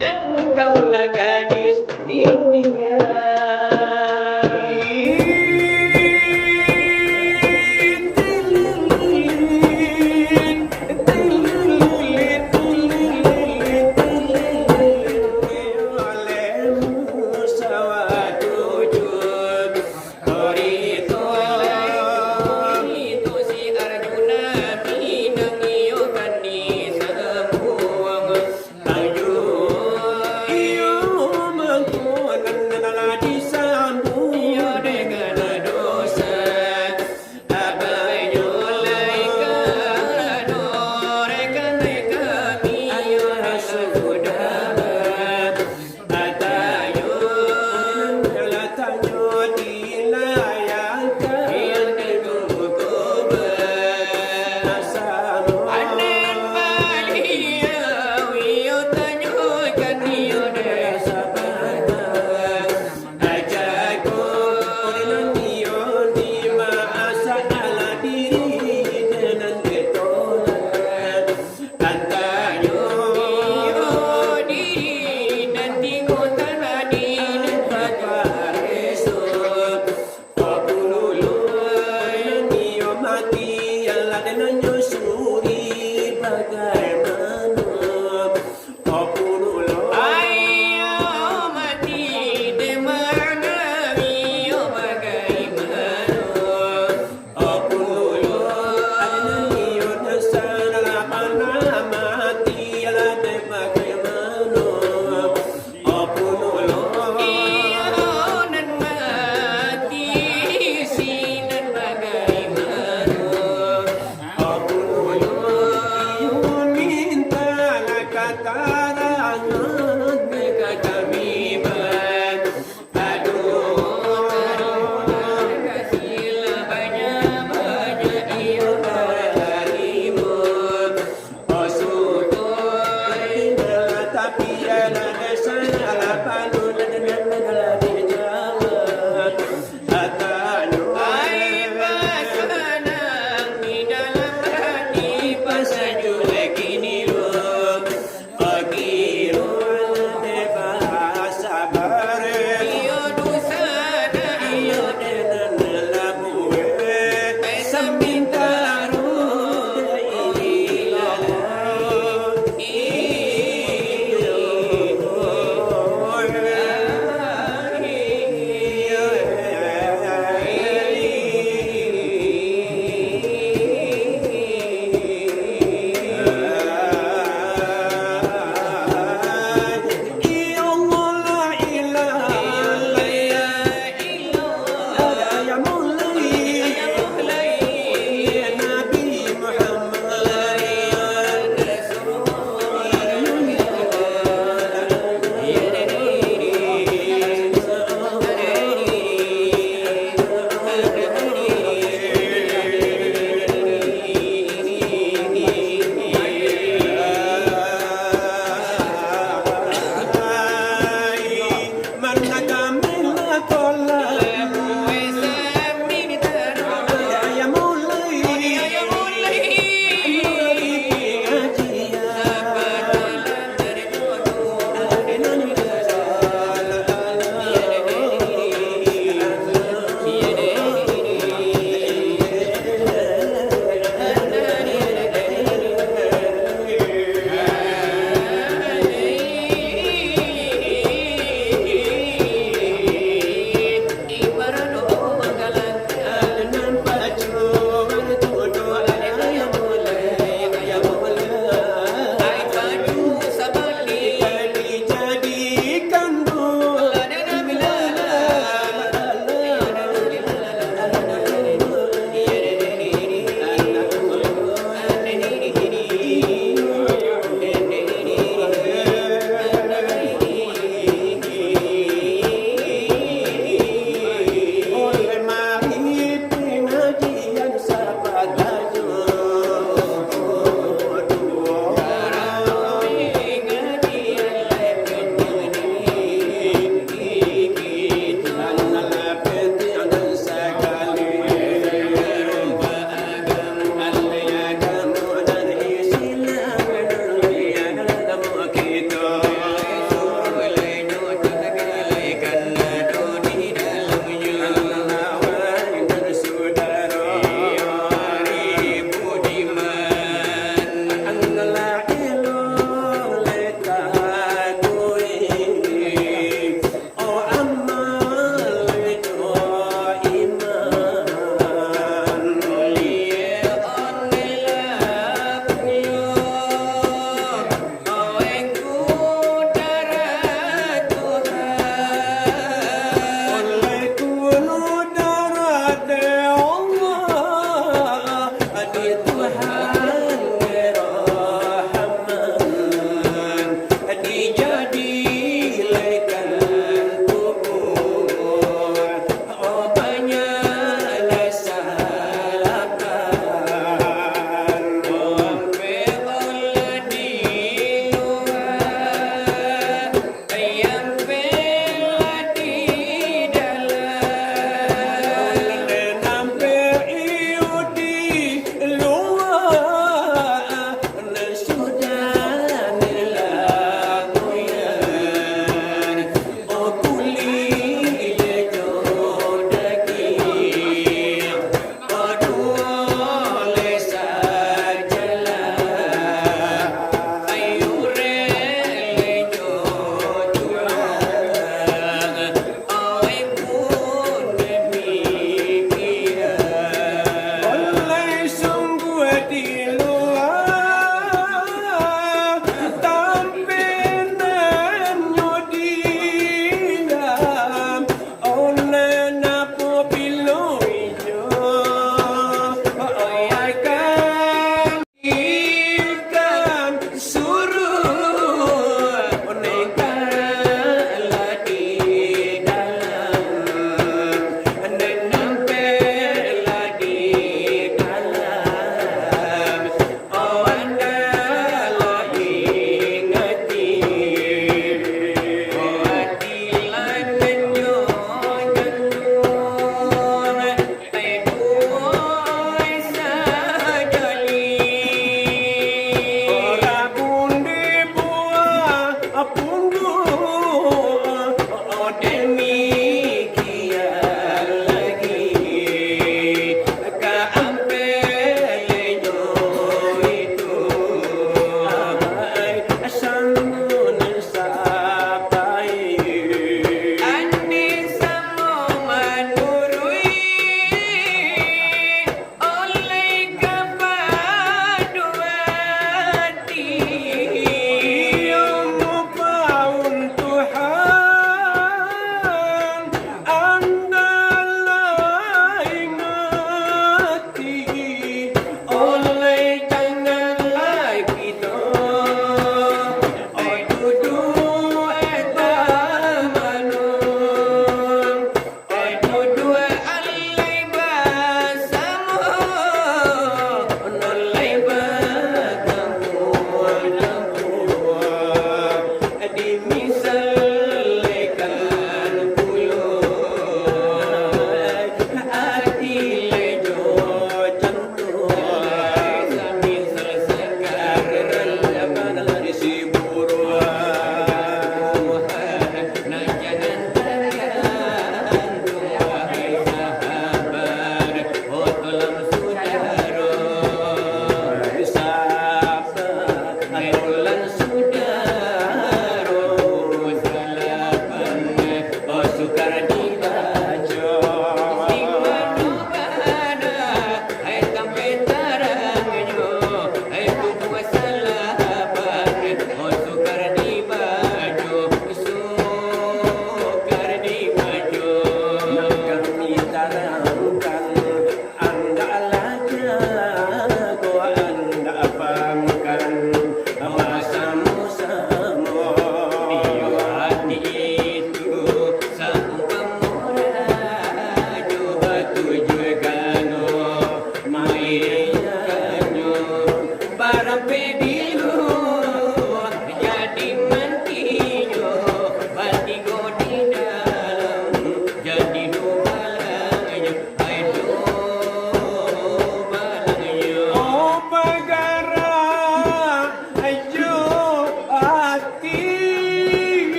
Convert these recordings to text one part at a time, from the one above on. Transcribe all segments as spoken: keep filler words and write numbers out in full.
Engkaulah gadis impian.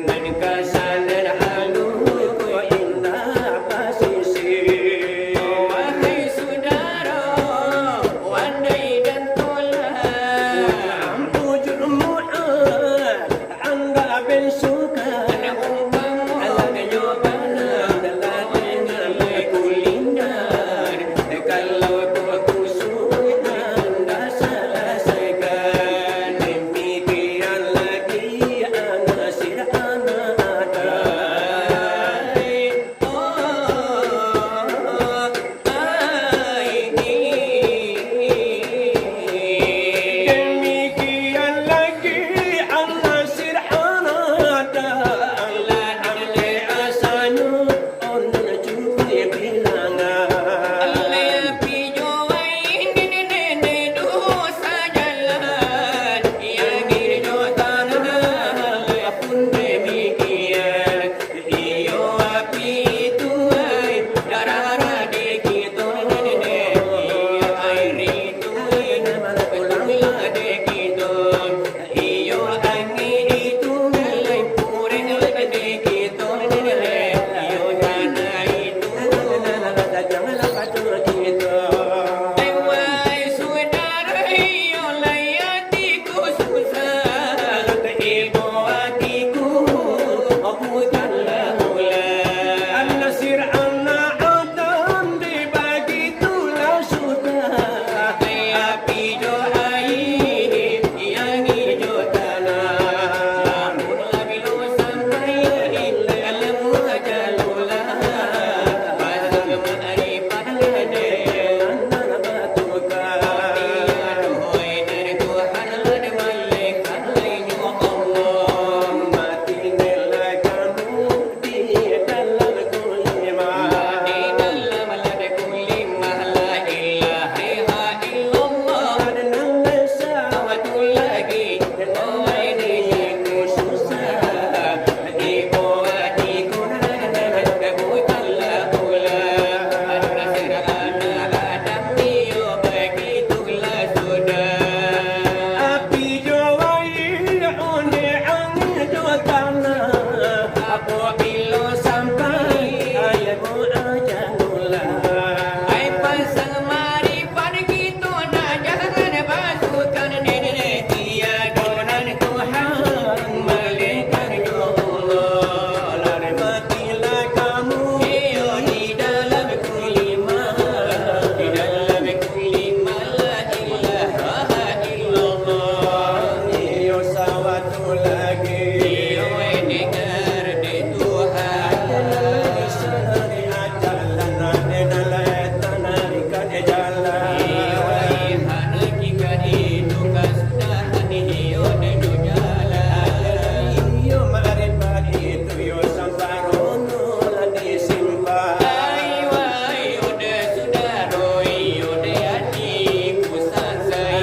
Nan kasanan halu ko indak basisi. Wahai sudaro, wandai dan tolan, ampu jumuah, anda bensukan. Umpamo alah nyo bana, dalam dengan kulindar. Kalau ko kusuik anda salasaikan, demikian lagi anasir anak Adam. Oh, ai. Demikian lagi anasir anak Adam, alah amleh asanyo. Iyo, angin itu ngalai pureh lagi kito, iyo, tanah itu. Wahai sudaro, iyo, lai atiku susah, ibo atiku, bukanlah ulah. Anasir anak Adam dibagi tulah sudah. Api jo aia, angin jo tanah. Namun labiah lo sampai, ilmu aja lo lah. Pasang makrifat ade, nan batukar. Tiado hoi dari Tuhan lah di malaikat lain nyo Allah. Mati nilai kamu. Di dalam kulimah. Di dalam lada kulimah, la ilaha illallah. Ada nan lesa, satu lagi, dan lain itu susah. Ibo atiku, bukanlah ulah. Ada sirah anak Adam, iyo, begitulah sudah. Api jo aia, onde angin jo tanah. Apabilo sampai, aia ko aja lo lah. Ai pasang makrifat kito nak jangan pasukan diri, tiado nan Tuhan, malainkan jo Allah. Lah matilah kamu, iyo, di dalam kulimah, di dalam kulimah, la ilaha illallah. Iyo, sawat Iyo, dengar dek Tuhan. Iyo, ihan hakikat itu kasudahan, iyo, dek jalan. Iyo, makrifat itu, iyo, samparono lah disimpan. Ai, wahai sudaro, iyo, dek atiku sansai.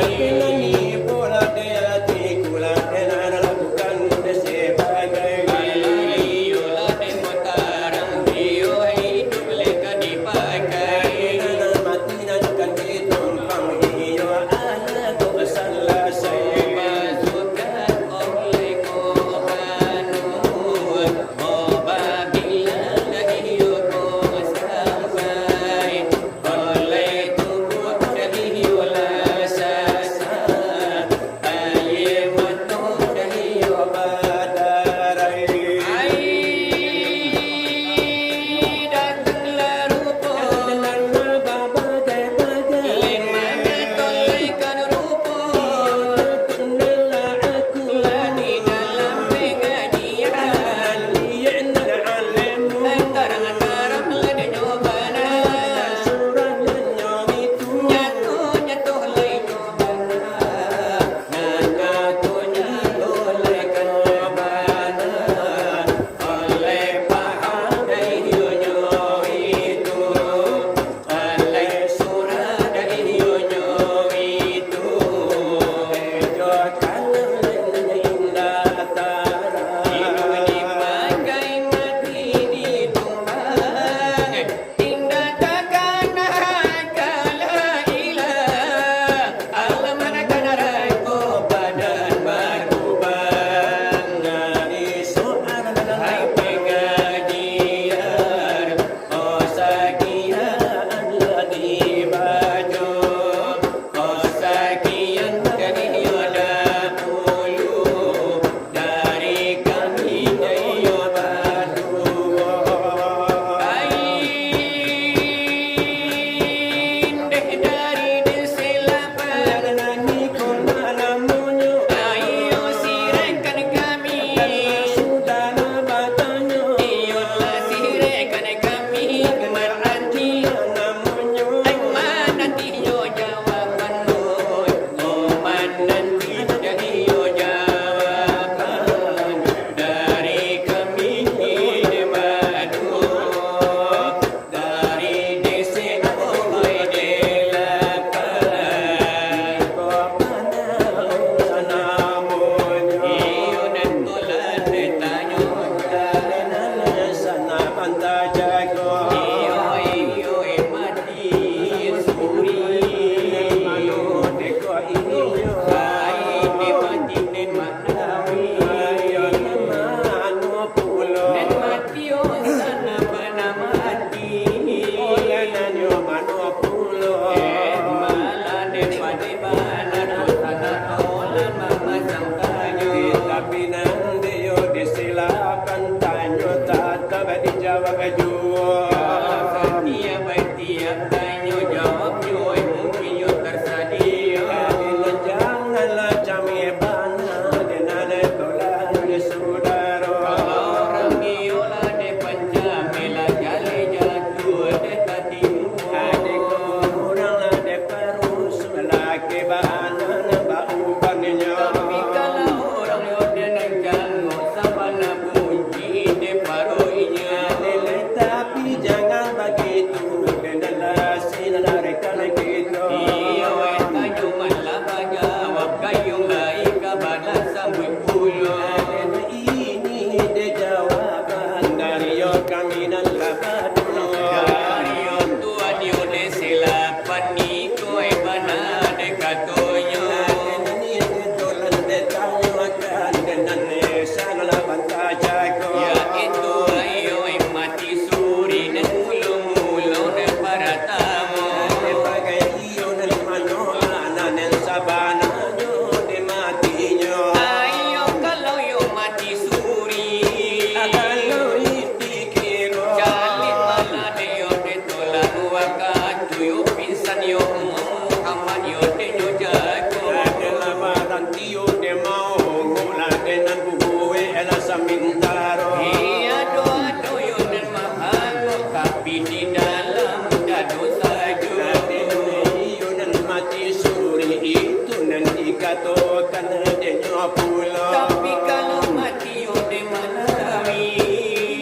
Mati nen manawi. Ayo nan mano pulo. Nen mati o sana bana mati. Oleh nan yo mano pulo. Eh, malah dek padi bana tu sana kaulan mamasang tanyo. Tapi nan dio disilakan tanyo tatap dijawab juo. Satiap Tiap tanyo jawabnyo, eh, mungkin yo tarsadio. Janganlah cameh bana, dek nan tolan, dek sudaro. Kalau urang iyo lah dek pancameh, lah jaleh jatuah dek tatimu. Dek urang lah dek parusuh, lah ke bana nan baubannyo. Tapi kalau urang yo dek nan jangok, sabana bunyi dek paruiknyo. Tapi jangan bagitu, dengarlah sinan rekan kito. Iyo, eh, tanyo malah bajawab, gayuang lai ka balas sambuik pulo. Ini dek jawaban dari yo kami nan lah baduo. Dari yo tuan yo dek silapan ni. Koi bana dek katonyo. Ini dek tolan dek tanyo akan dek nan salah banta jago. Yaitu ayo mati suri nan mulo-mulo nan paratamo. Dek bagai iyo nan mano, nan sabananyo dek matinyo. Ayo kalau yo mati suri. Kalau iti kiro. Jaleh malah dek yo dek tolan wakatu yo pingsan yo Muhammad yo dek nyo jago. Adalah baranti yo dek maongok lah dek nan bubuek lah samintaro. Iya doa-doa yo nan mahangok tapi di dalam dado sajo. Iyo nan mati suri itu nan dikatokan dek nyo pulo. Tapi kalau mati Iyo dek manawi.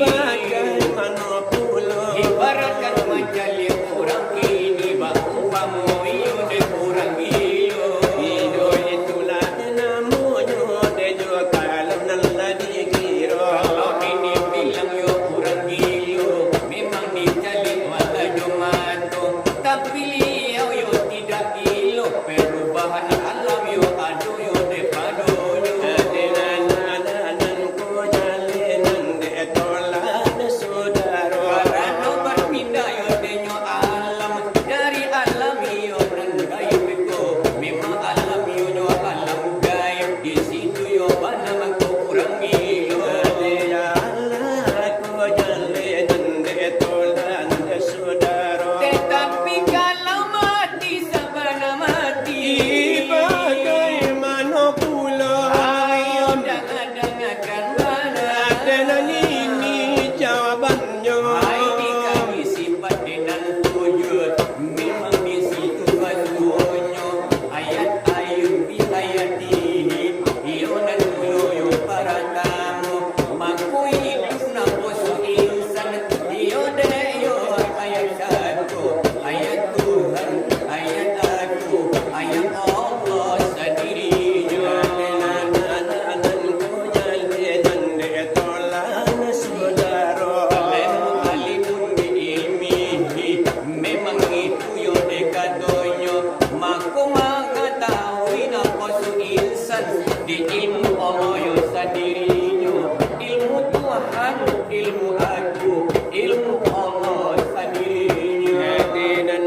Bagaimana pulo? Ibaratkan mancaliak urang kini, baumpamo iyo dek urang gilo. Iyo itulah namonyo dek juo kalau nan lah dikiro. Kalau kini bilang yo urang gilo, memang dicaliak walah jo mato. Tapi liau yo tidak gilo, perubahan alam yo ado yo dek padonyo. Nan ko jaleh nan dek tolan sudaro. Karano bapindah yo denyo alam, dari alam iyo nan gaib ko, memang alam iyo nyo alam gaib, di situ yo bana mangko urang gilo. Alah ko jaleh nan dek tolan sudaro. Tetapi kalau mati sabana mati. Bagaimana pulo? Ayo danga-dangakan bana. Ado nan ini jawabannyo. Ai dikami sifat dek nan tujuh. Memang di situ katonyo. Ayat ayun bi ayatihi. Iyo nan tujuh yo paratamo. Mako iduik naposo insan. Iyo dek yo ayat satu. Ayat Tuhan, ayat aku, ayat Allah sandirinyo. Nan ko jaleh nan dek tolan sudaro. Alimun bi ilmihi, memang itu yo dek katonyo. Mako mangatahui naposo insan di ilmu Allah yo sandirinyo. Ilmu Tuhan, ilmu aku, ilmu Allah sandirinyo. Nan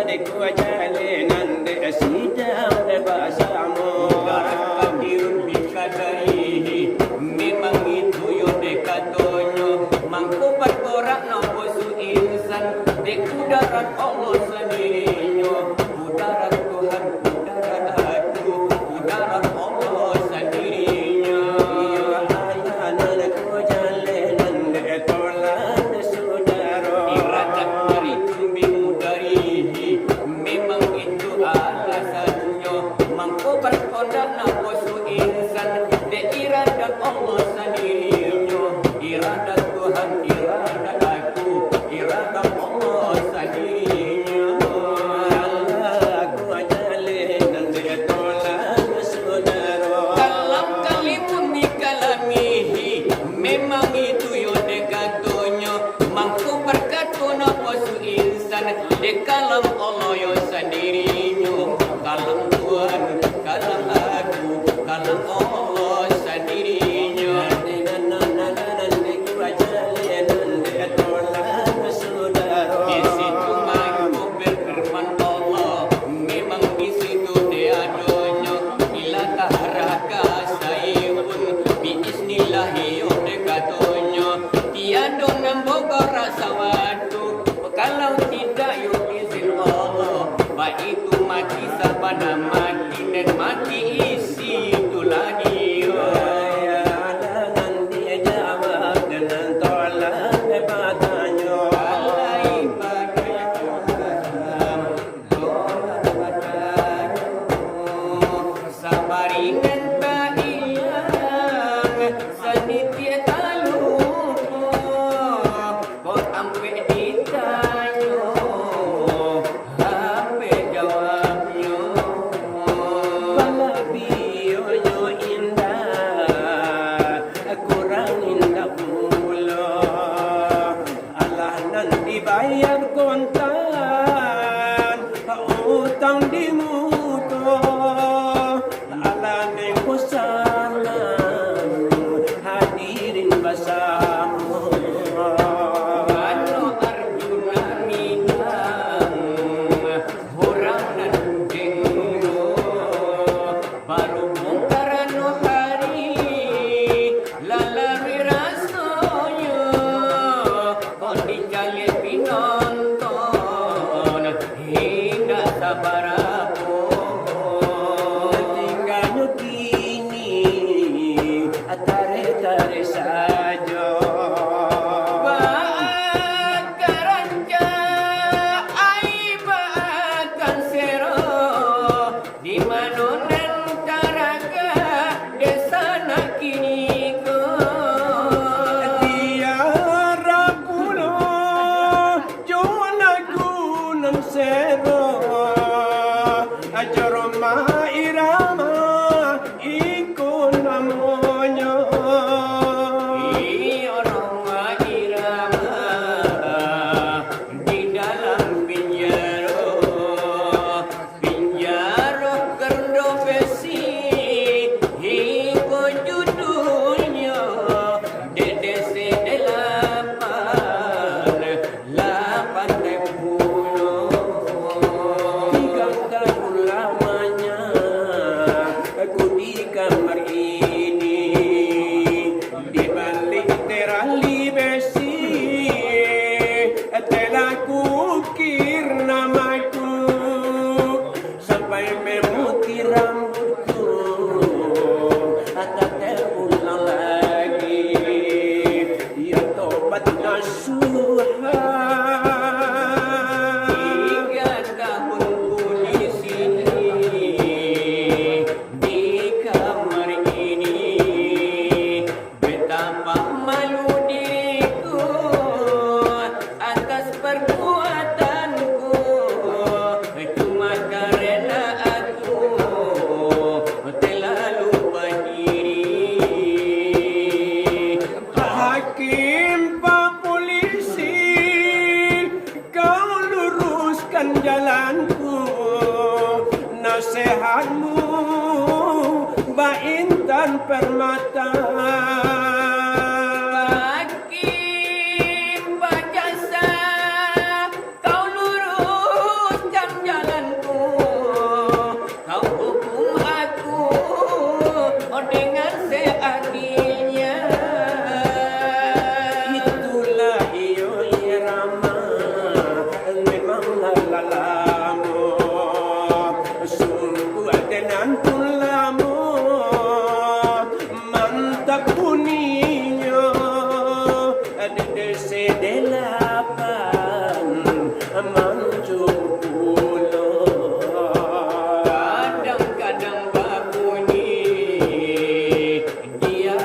dek ko jaleh nan dek sidang dek basamo. Mudarat qadirun bi qadarihi, memang itu yo dek katonyo. Mangko bakorak naposo insan dek kudarat Allah sandirinyo. Kudarat Tuhan, kudarat aku, kudarat Allah sandirinyo. Iyo, alah nan ko jaleh nan dek tolan sudaro. Iradat mari tumbi mudarihi, memang itu alasannyo. Mangko bakondak naposo insan dek iradat Allah sandirinyo. Iradat Tuhan, iradat aku, iradat Allah sandirinyo. Alah ko jaleh nan dek tolan sudaro. Kalam kalimun bi kalamihi, memang itu yo dek katonyo. Mangko bakato naposo insan dek kalam Allah yo sandirinyo. Kalam Tuhan, kalam aku, Kalau Allah sandirinyo, di situ mangko berfirman Allah, memang di situ dek adonyo, ilatah raka sayun, biiznillah iyo dek katonyo, tiado nan bogorak sawatu, kalau tidak yo izin Allah, baitu mati sabana mati, nan mati isi tu lagi. Alah nan dijawab dengan tolak batanyo. Alai bagai Tuhan, tolak batanyo. Sabaringan bailang, sanitiak talupo, kok ampek ditanyo, ampek jawabnyo. Palabionyo indak, kurang indak pulo. Alah nan dibayar kontan, utang di muko. Alah nan kusalam, hadirin basamo. Mano Arjuna minang, urang nan denggo. Barhubung karano hari, lah laruih rasonyo, kok dicaliak pinonton, indak sabarapo. Tingganyo kini, tareh-tareh sajo. Baa ka rancak, ai baa ka sero, di mano nan taragak desa nan kini ko? Tiarap pulo jo lagu nan sero, jo Rhoma Irama iko namonyo. Iyo, Rhoma Irama di dalam pinjaro. Pinjaro Kerdo Besi, iko judulnyo, D D C delapan, lapan tempulo. Tiga tahun lamanya aku di kamar ini, di balik terali besi, telah kuukir namaku. Sampai memutih rambutku, tak terulang lagi, ya tobat nasuha. Tiga tahun ku di sini, di kamar ini, betapa malu diriku atas perbuatanku, cuma karena aku terlalu badiri. Pak Hakim, Pak Polisi, kau luruskan jalanku, nasihatmu baintan permata. Hakim bajasa, kau luruskan jalanku, kau hukum aku dengan seadilnya. Itulah iyo irama, memanglah lamo, sungguah tenan pun lamo, mantap buninyo, D D C delapan mancung pulo. Kadang-kadang babunyi, dia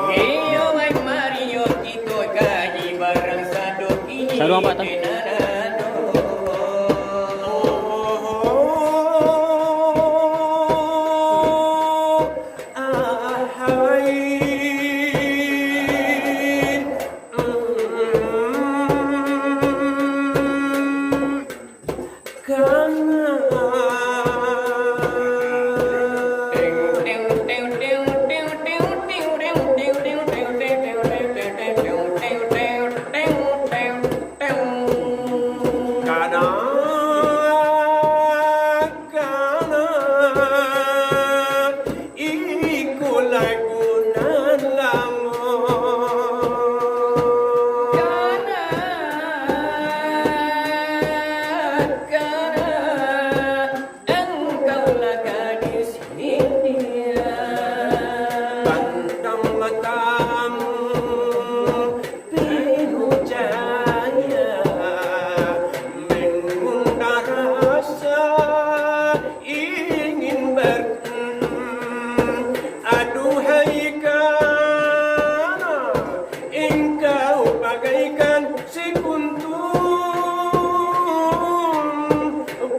Iyo, wai, mari yo kito kaji barang sado kini. Sado ampek tang. Kana, kana, iko lagu nan lamo. Kana, kana, engkau lah gadis India. Pandang matamu penuh cahaya, mengundang rasa ingin ber-, aduhai kana, engkau bagaikan sekuntum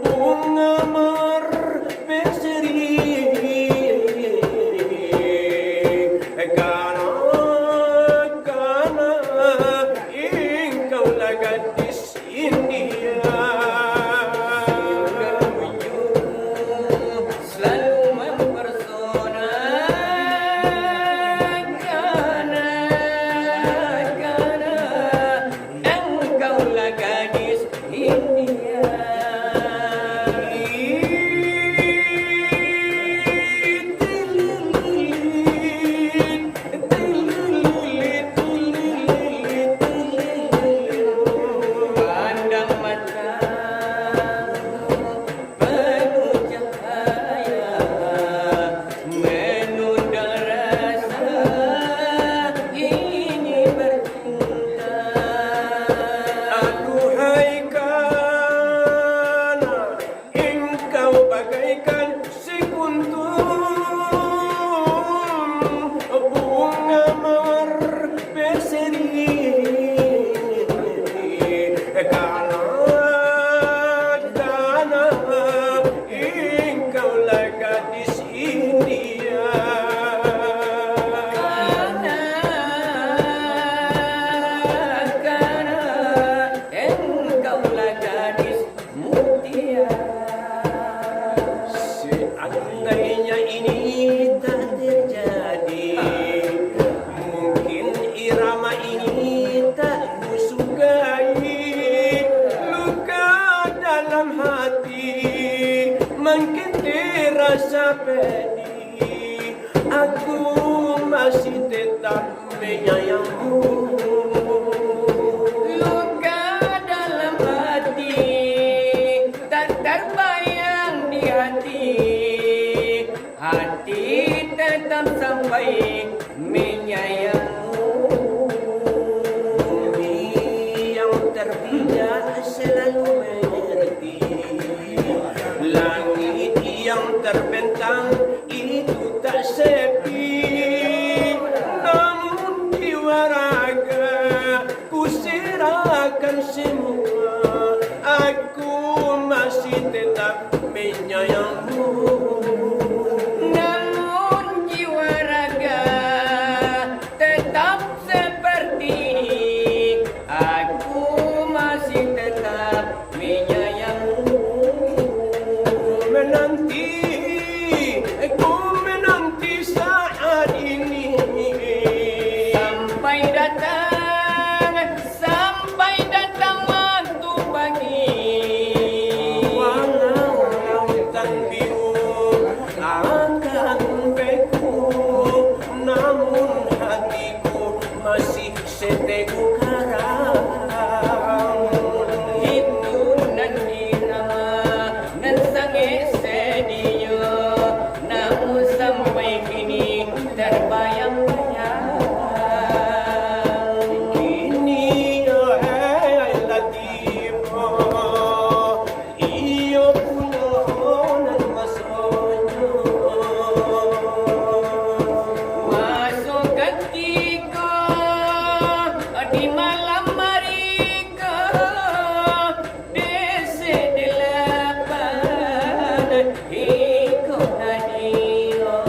bunga mawar berseri. Kana, kana, engkau lah gadis India. Selalu mempersona, kana, kana, engkau lah gadis India. Pandang mata penuh cahaya, menunda rasa ini bercinta. Aduhai kana, engkau bagaikan sekuntum bunga mawar berseri. Kana, kana, engkau lah gadis India. Kana, kana, engkau lah gadis Mutia. Seandainya ini tak terjadi, mungkin irama ini tak kusukai. Luka dalam hati mungkin terasa pedih. Aku masih tetap menyayangmu. Luka dalam hati tak terbayang di hati, hati tetap sampai menyayangmu. Bumi yang terpijak selalu mengerti, langit yang terbentang itu tak sepi, namun jiwa raga ku serahkan semua. Aku masih tetap menyayangmu. Namun jiwa raga tetap seperti ini, aku masih tetap menyayangmu. Menanti, ku menanti saat ini. Sampai datang, sampai datang waktu pagi. Walau lautan biru Iko hadiah,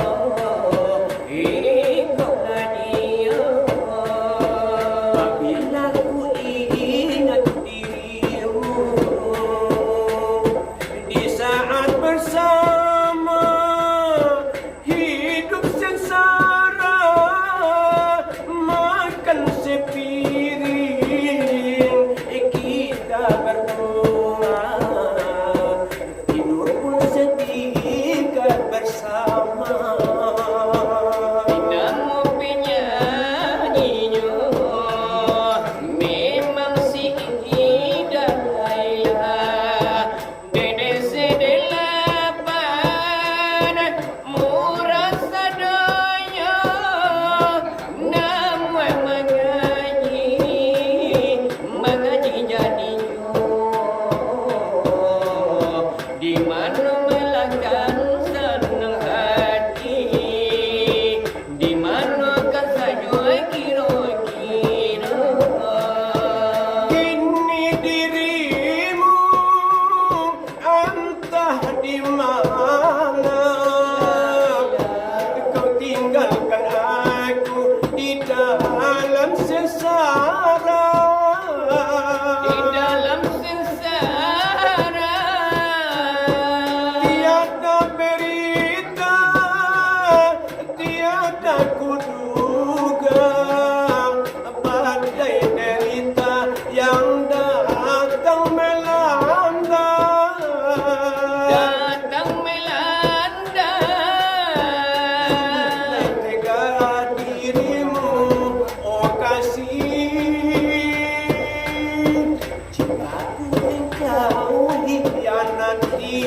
iko hadiah. Apabila ku ingat dirimu di saat bersama, hidup sengsara, makan sepiring kita berdua, tidur pun setingkat bersama. Namo penyanyinyo memang si Ida Laila. Dede sedelapan murah sadonyo, namuah mangaji, mangaji jadinyo. Di mano malangkan sanang hati, di mano ka sajo kiro-kiro. Kini dirimu antah di mana, kau tinggalkan aku di dalam sengsara. Di dalam sengsara. Tiada berita, tiada kuduga, badai derita yang datang melanda. Datang melanda. Sungguh tega dirimu, oh kasih. Jika ku engkau hianati,